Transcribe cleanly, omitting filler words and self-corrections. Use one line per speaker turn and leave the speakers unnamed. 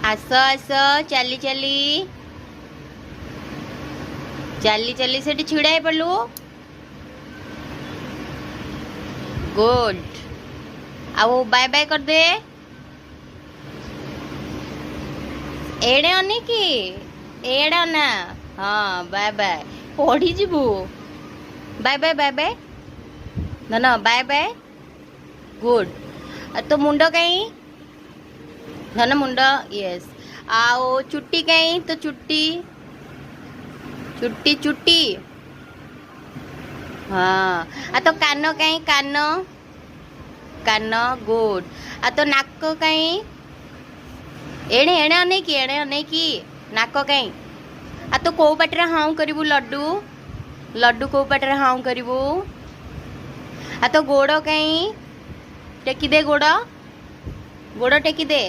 ଆସ ଆସ, ଚାଲି ଚାଲି ଚାଲି ଚାଲି ସେଠି ଛିଡ଼ା ହେଇପଡ଼ିଲୁ। ଗୁଡ୍। ଆଉ ବାଏ ବାଏ କରିଦେ। ଏଡ଼େ ଅନେକି, ଏଡ଼େ ଅନା। ହଁ, ବାଏ ବାଏ। ପଡ଼ିଯିବୁ। Bye bye, bye bye ଧନ, ବାଏ ବାଏ। ଗୁଡ୍। ଆଉ ତୋ ମୁଣ୍ଡ କାଇଁ ଧନ? ମୁଣ୍ଡ, ୟେସ୍। ଆଉ ଚୁଟି କାଇଁ? ତୋ ଚୁଟି, ଚୁଟି, ଚୁଟି। ହଁ। ଆଉ ତୋ କାନ କାଇଁ? କାନ, କାନ। ଗୁଡ୍। ଆଉ ତୋ ନାକ କାଇଁ? ଏଣେ, ଏଣେ ଅନେଇକି, ଏଣେ ଅନେଇକି। ନାକ କାଇଁ? ଆଉ ତୁ କୋଉ ପାଟିରେ ହାଉଁ କରିବୁ ଲଡୁ? ଲଡୁ କୋଉ ପାଟିରେ ହାଉଁ କରିବୁ? ଆଉ ତୋ ଗୋଡ଼ କାଇଁ? ଟେକିଦେ ଗୋଡ଼, ଗୋଡ଼ ଟେକିଦେ।